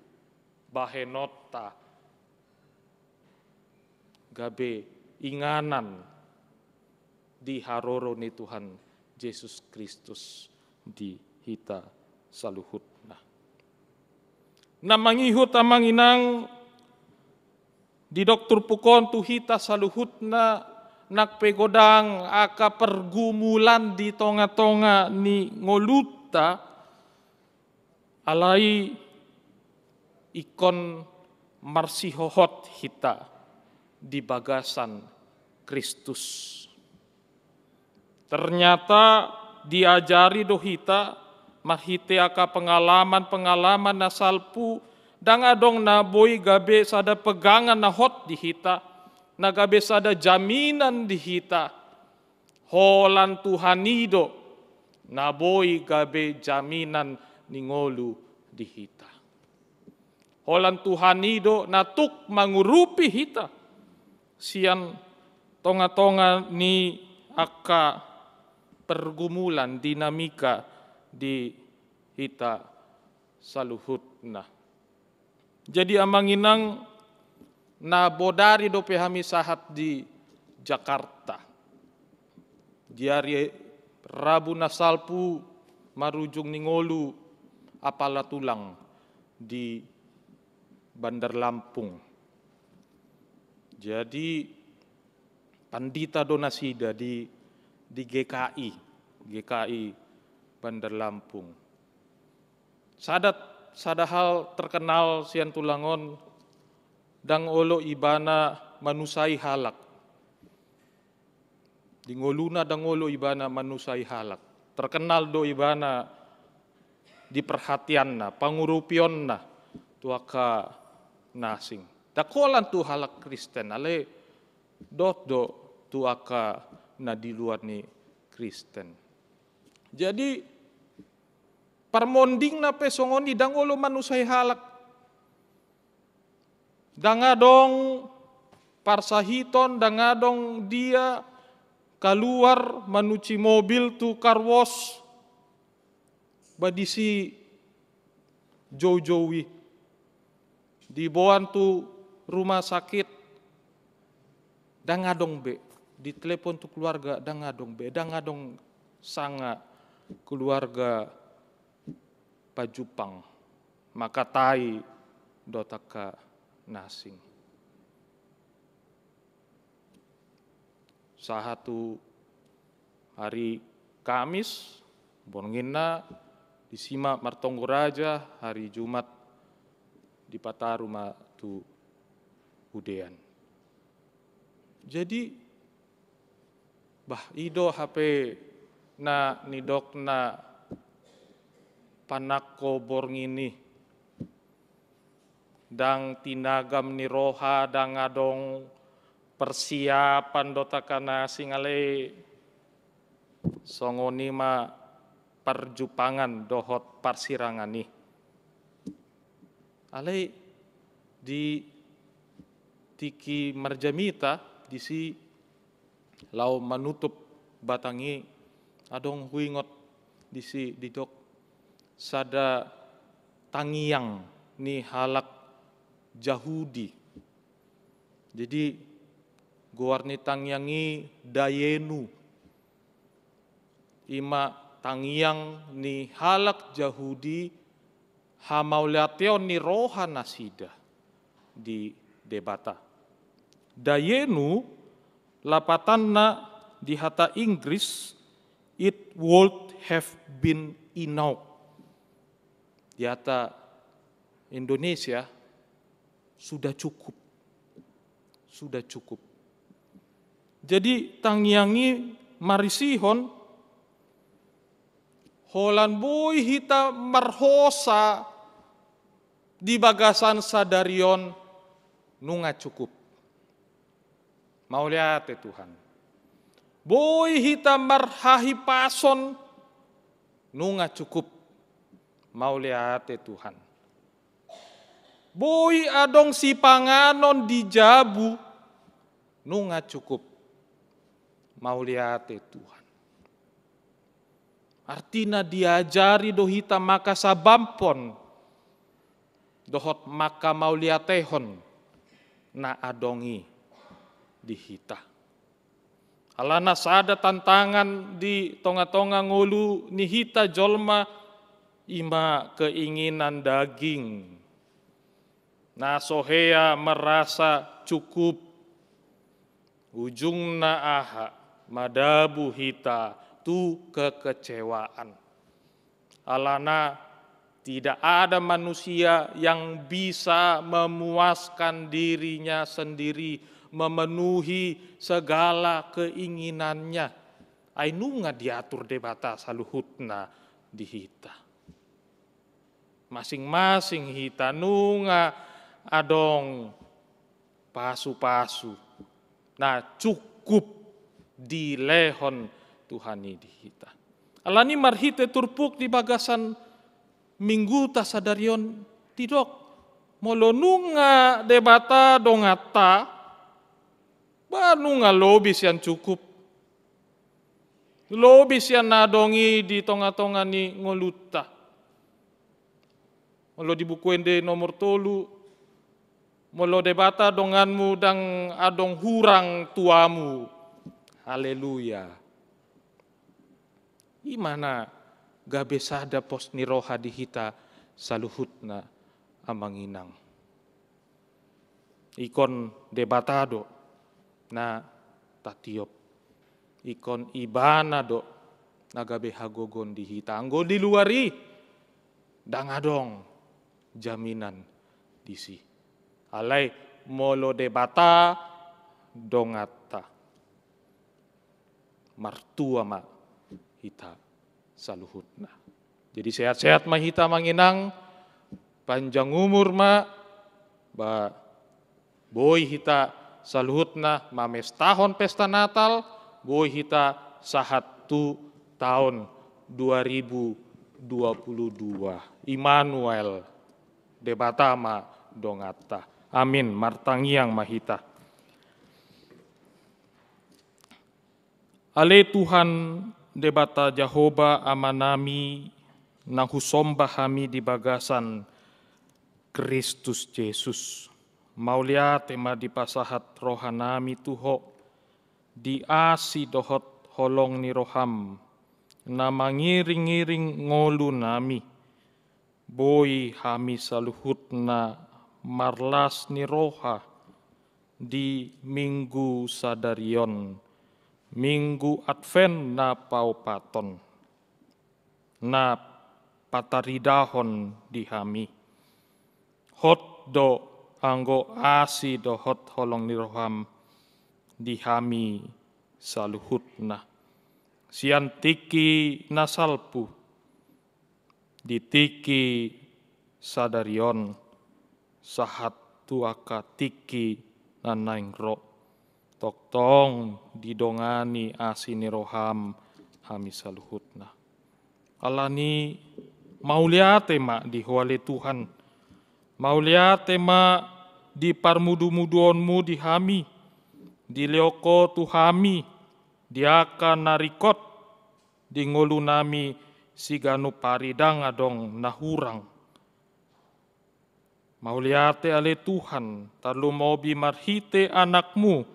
bahenonta gabe inganan di haroro ni Tuhan Jesus Kristus di hita saluhutna. Na mangihut amang inang, didok turpuk on tu hita saluhutna, nang pe godang angka pergumulan di tonga-tonga ni ngolunta, alai ingkon marsihohot hita di bagasan Kristus. Ternyata diajari do hita marhite angka pengalaman-pengalaman na salpu, ndang adong na boi gabe sada pegangan na hot di hita, na gabe sada jaminan di hita. Holan Tuhan i do na boi gabe jaminan ni ngolu di hita. Holan Tuhan i do na tuk mangurupi hita sian tonga-tonga ni angka pergumulan, dinamika di hita saluhutna. Jadi amang inang, na bodari dope hami sahat di Jakarta. Di ari Rabu na salpu marujung ni ngolu apala tulang di Bandar Lampung. Jadi pandita do nasida di, di G K I, G K I Bandar Lampung. Sada, sada hal terkenal sian tulang on, ndang olo ibana manusai halak. Di ngoluna ndang olo ibana manusai halak. Terkenal do ibana di perhatianna, pangurupionna tu angka na asing. Ndang holan tu halak Kristen, alai dohot do tu angka na di luar ni Kristen. Jadi parmondingna pe songon i, ndang olo manusai halak. Ndang adong parsahiton, ndang adong dia kaluar manuci mobil tu car wash, ba disi joujou i. Diboan tu rumah sakit, ndang adong be. Ditelepon tu keluarga, ndang adong be, ndang adong sanga keluarga Pajumpang mangkatai dohot angka na asing. Sahat tu hari Kamis, bornginna disi ma martonggo raja, hari Jumat dipataru ma tu Udean. Jadi, bah, i do hape na nidokna panangko borngin i. Ndang tinagam ni roha, ndang adong persiapan dohot angka na asing, alai songon i ma parjumpangan dohot parsirangan i. Alai di tingki marjamita disi, laho manutup batang i, adong huingot disi didok sada tangiang ni halak Jahudi. Jadi, goar ni tangiang i Dayenu. I ma tangiang ni halak Jahudi, hamauliateon ni roha nasida di Debata. Dayenu lapatanna di hata Inggris, "It would have been enough." Di hata Indonesia, "Sudah cukup." Sudah cukup. Jadi, tangiang i marisihon holan boi hita marhosa di bagasan sadari on, nunga cukup. Mauliate Tuhan. Boi hita marhahipason, nunga cukup. Mauliate Tuhan. Boi adong sipanganon di jabu, nunga cukup. Mauliate Tuhan. Artina diajari do hita mangkasabamhon dohot mangkamauliatehon na adong i di hita. Alana sada tantangan di tonga-tonga ngolu ni hita jolma, i ma keinginan daging. Na so hea merasa cukup. Ujungna aha? Madabu hita tu kekecewaan. Alana tidak ada manusia yang bisa memuaskan dirinya sendiri, memenuhi segala keinginannya. Ai nunga diatur Debata saluhutna di hita. Masing-masing hita nunga adong pasu-pasu na cukup dilehon Tuhan i di hita. Alani marhite turpuk di bagasan mingguta sadari on didok, molo nunga Debata donganta, ba nunga lobi sian cukup. Lobi sian na adong i di tonga-tonga ni ngolunta. Molo di Buku Ende nomor tolu, molo Debata donganmu, ndang adong hurang tuamu. Haleluya. I ma na gabe sada pos ni roha di hita saluhutna, amang inang. Ingkon Debata do na tatiop. Ingkon Ibana do na gabe hagogoon di hita. Anggo di luar i, ndang adong jaminan disi. Alai molo Debata donganta, martua ma hita saluhutna. Jadi sehat-sehat ma hita, amang inang, panjang umur ma, ba boi hita saluhutna mamestahon pesta Natal, boi hita sahat tu taon dua ribu dua puluh dua. Immanuel, Debata ma donganta. Amin. Martangiang ma hita. Ale Tuhan Debata Jahowa Amanami, na husomba hami di bagasan Kristus Jesus, mauliate ma dipasahat rohanami tu Ho, di asi dohot holong ni roham, na mangiring-iring ngolunami, boi hami saluhutna marlas ni roha di Minggu sadari on, Minggu Advent na paopathon, na pataridahon di hami. Hot do anggo asi dohot holong ni roham di hami saluhutna. Sian tingki na salpu, di tingki sadari on, sahat tu angka tingki na naeng ro. Tongtong didongani asi ni roham hami saluhutna. Alani mauliate ma di Ho ale Tuhan. Mauliate ma di parmudu-muduonmu di hami. Dilehon Ho tu hami di angka na ringkot di ngolunami siganup ari, ndang adong na hurang. Mauliate ale Tuhan, tarlumobi marhite Anakmu,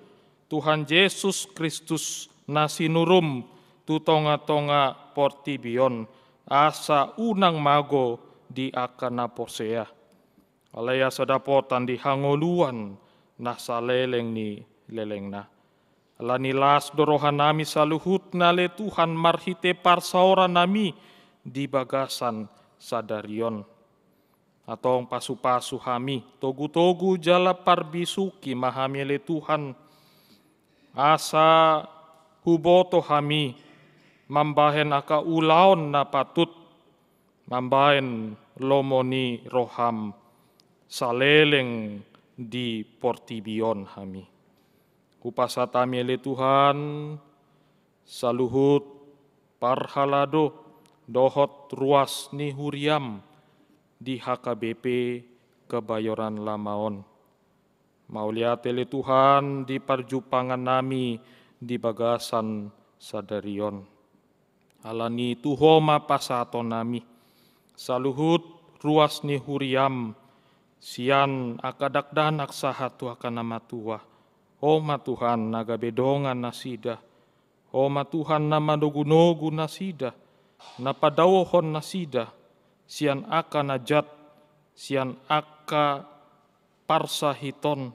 Tuhan Jesus Kristus, na sinurum tu tonga-tonga portibi on, asa unang mago di angka na porsea, alai asa dapotan di hangoluan na saleleng ni lelengna. Alani las do rohanami saluhutna ale Tuhan marhite parsaoranami di bagasan sadari on. Antong pasu-pasu hami, togu-togu jala parbisuhi ma hami ale Tuhan, asa huboto hami mambahen angka ulaon na patut, mambahen lomo ni roham saleleng di portibi on hami. Hupasahat hami ale Tuhan, saluhut parhalado dohot ruas ni huriam di H K B P Kebayoran Lama on. Mauliate ale Tuhan di parjumpangannami di bagasan sadari on. Alani tu Ho ma pasahatonnami saluhut ruas ni huriam, sian angka dakdanak sahat tu angka na matua. Ho ma Tuhan na gabe dongan nasida. Ho ma Tuhan na manogu-nogu nasida, na padaohon nasida sian angka na jat, sian angka parsahiton,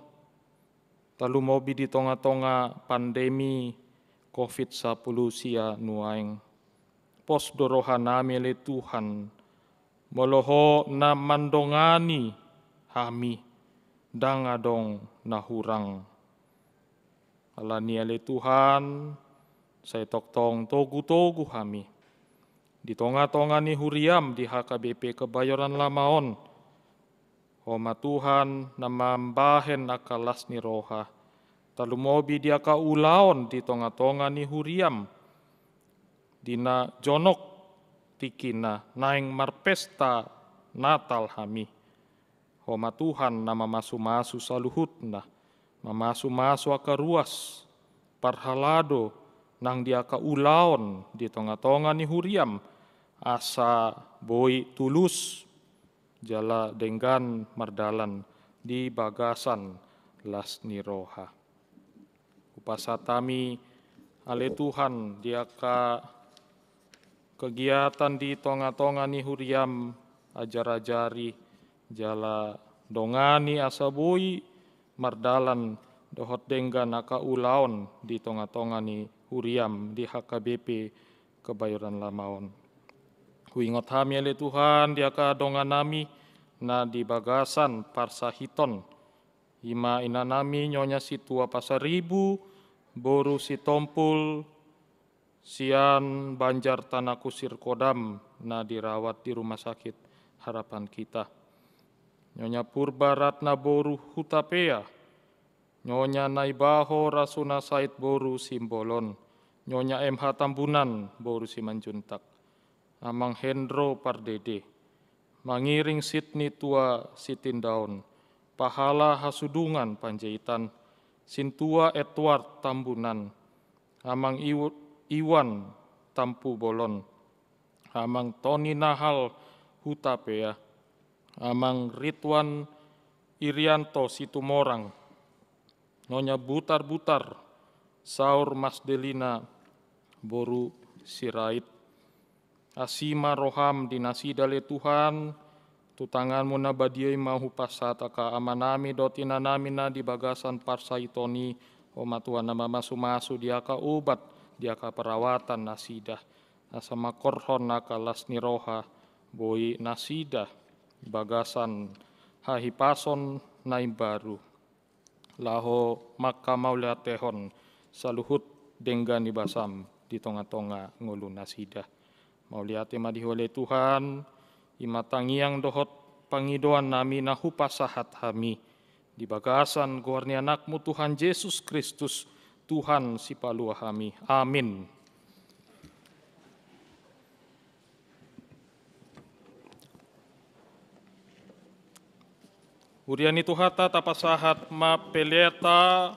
tarlumobi di tonga-tonga pandemi covid sampulu sia nuaeng. Pos do rohanami ale Tuhan, molo Ho na mandongani hami, ndang adong na hurang. Alani ale Tuhan, sai tongtong togu-togu hami di tonga-tonga ni huriam di H K B P Kebayoran Lama on. Ho ma Tuhan na mambahen angka las ni roha, tarlumobi di angka ulaon di tonga-tonga ni huriam, di na jonok tingkina naeng marpesta Natal hami. Ho ma Tuhan na mamasu-masu saluhutna, mamasu-masu angka ruas parhalado nang di angka ulaon di tonga-tonga ni huriam, asa boi tulus jala denggan mardalan di bagasan las ni roha. Hupasahat hami ale Tuhan di angka kegiatan di tonga-tonga ni huriam, ajar-ajari jala dongani asa boi mardalan dohot denggan angka ulaon di tonga-tonga ni huriam di H K B P Kebayoran Lama on. Huingot hami ale Tuhan di angka donganami na di bagasan parsahiton. I ma inanami Nyonya Situa Pasaribu, boru Sitompul, sian Banjar Tanah Kusir Kodam, na dirawat di Rumah Sakit Harapan Kita. Nyonya Purba Ratna boru Hutapea, Nyonya Naibaho Rasuna Said boru Simbolon, Nyonya M H Tambunan boru Simanjuntak, Amang Hendro Pardede, mangiring Sidni Tua Sitindaon, Pahala Hasudungan Panjaitan, Sintua Edward Tambunan, Amang Iw-, Iwan Tampubolon, Amang Toni Nahal Hutapea, Amang Ridwan Irianto Situmorang, Nyonya Butar-Butar Saur Masdelina boru Sirait. Asi ma roham di nasida ale Tuhan, tu tanganmu na badia i ma hupasahat angka amanami dohot inanami na di bagasan parsahiton i, ho ma Tuhan na mamasumasu di angka ubat, di angka perawatan nasida. Asa mangkorhon angka las ni roha, boi nasida di bagasan hahipason na imbaru. Laho mangkamauliatehon saluhut denggan ni basam di tongatonga ngolu nasida. Mauliate ma di Ho ale Tuhan, i ma tangiang dohot pangidoannami na hupasahat hami di bagasan goar ni Anakmu Tuhan Jesus Kristus, Tuhan Sipalua hami. Amin. Huria ni Tuhanta, tapasahat ma peleta,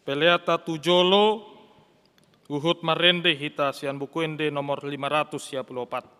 peleta tu jolo, huhut marende hita sian Buku Ende nomor lima ratus sia pulu opat.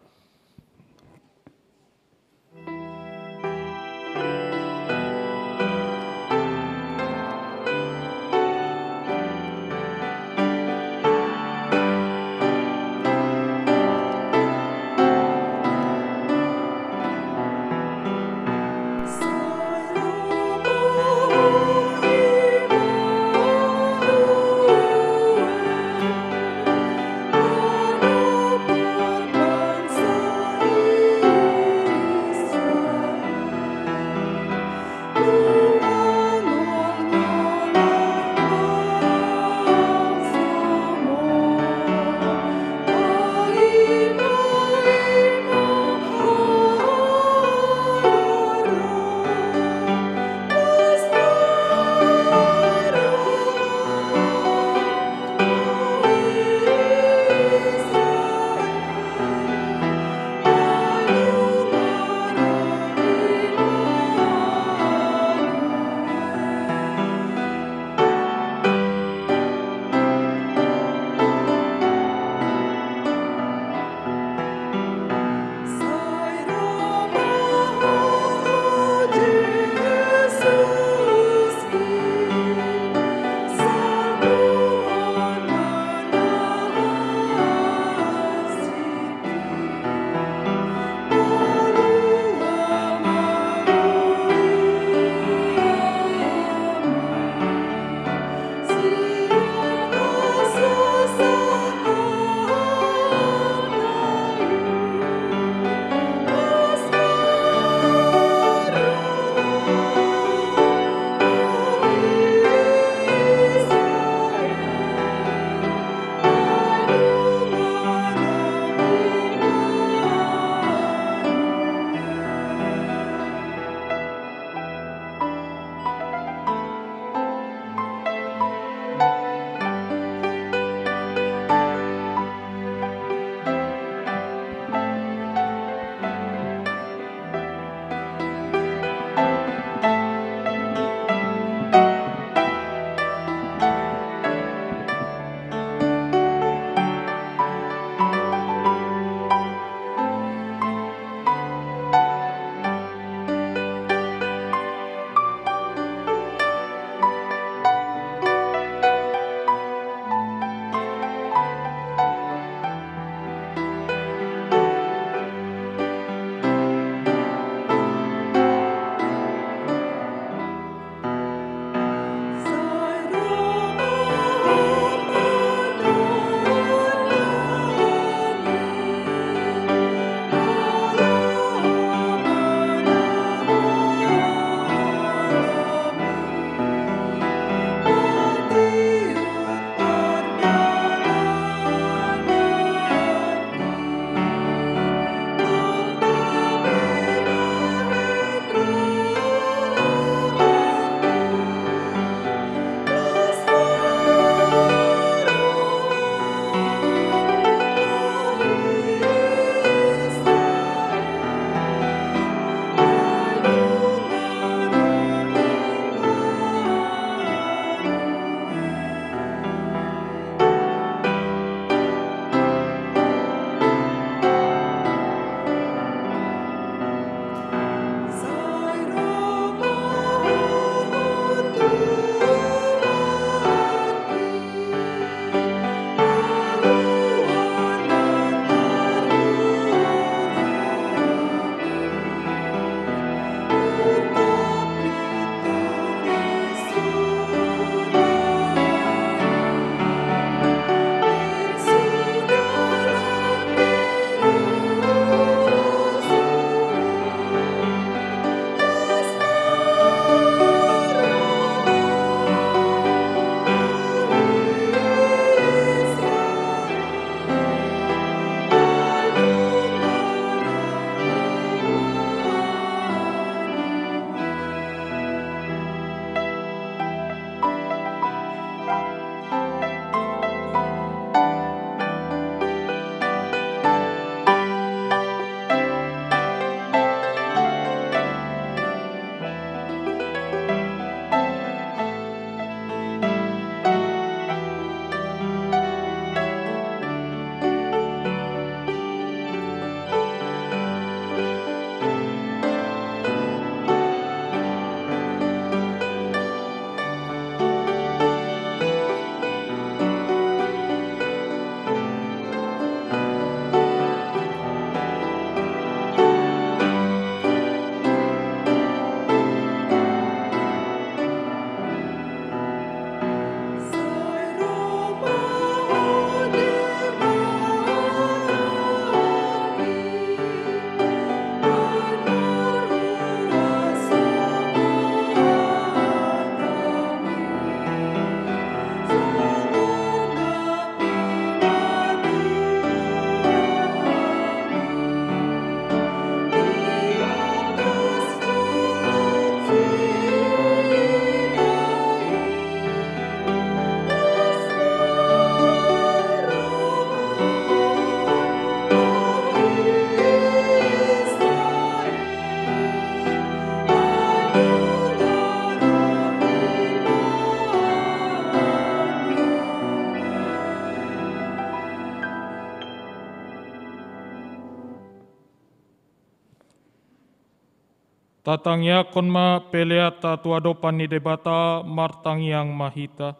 Tatangiangkon ma peleanta tu adopan ni Debata, martangiang ma hita.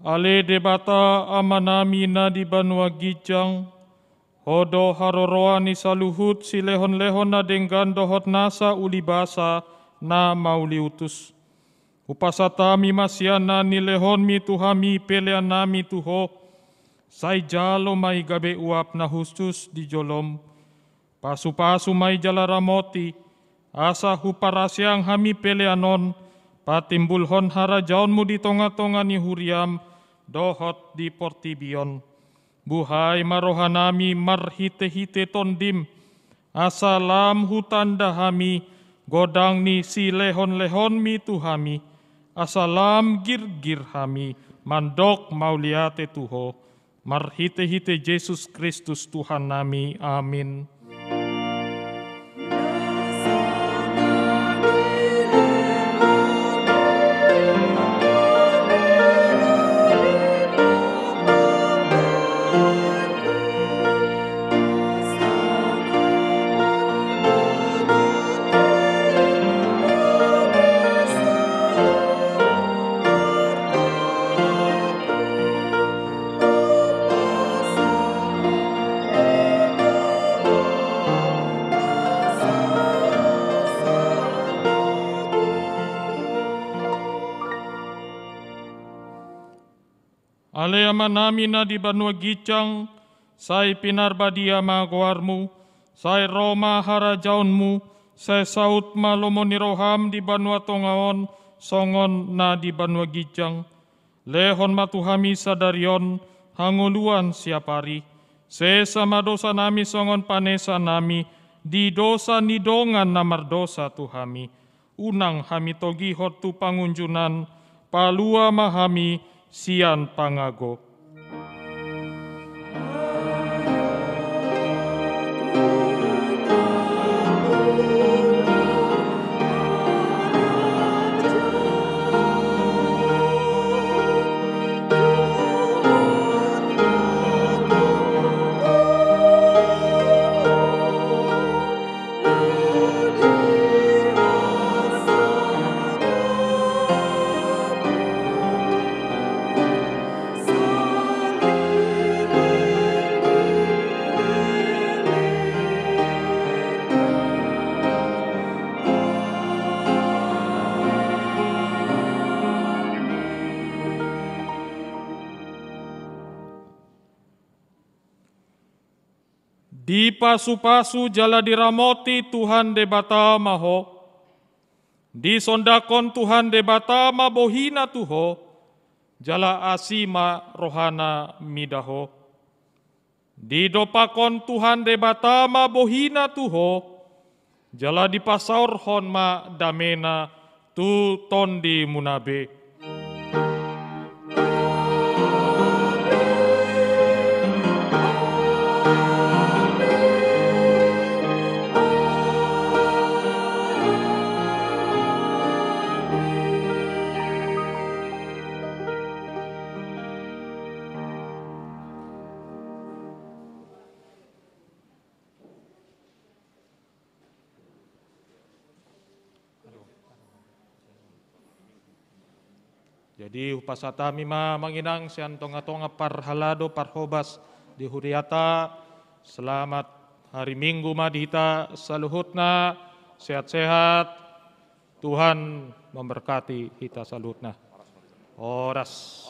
Ale Debata Amanami na di banua ginjang, Ho do haroroan ni saluhut silehonlehon na denggan dohot nasa ulibasa na mauliutus. Hupasahat hami ma sian na nilehonmi tu hami peleannami tu Ho, sai jalo ma i gabe uap na hushus di jolom. Pasupasu ma i jala ramoti, asa huparasiang hami pelean on patimbulhon harajaonmu di tongatonga ni huriam dohot di portibi on. Buhai ma rohanami marhitehite Tondim, asa lam hutanda hami godang ni silehonlehonmi tu hami, asa lam girgir hami mandok mauliate tu Ho. Marhitehite Jesus Kristus Tuhannami. Amin. Ale Amanami na di banua ginjang, sai pinarbadia ma goarmu, sai ro ma harajaonmu, sai saut ma lomo ni roham di banua tonga on, songon na di banua ginjang. Lehon ma tu hami sadari on hangoluan siapari. Sesa ma dosanami songon panesanami di dosa ni dongan na mardosa tu hami. Unang hami togihon tu pangunjunan, palua ma hami sian pangago. Dipasupasu jala diramoti Tuhan Debata ma ho. Disondangkon Tuhan Debata ma bohina tu ho, jala asi ma rohana mida ho. Didompakkon Tuhan Debata ma bohina tu ho, jala dipasaorhon ma damena tu tondimuna be. Jadi hupasahat hami ma amang inang sian tongatonga parhalado parhobas di huriata. Selamat hari Minggu ma di hita saluhutna. Sehat-sehat. Tuhan memberkati hita saluhutna. Horas.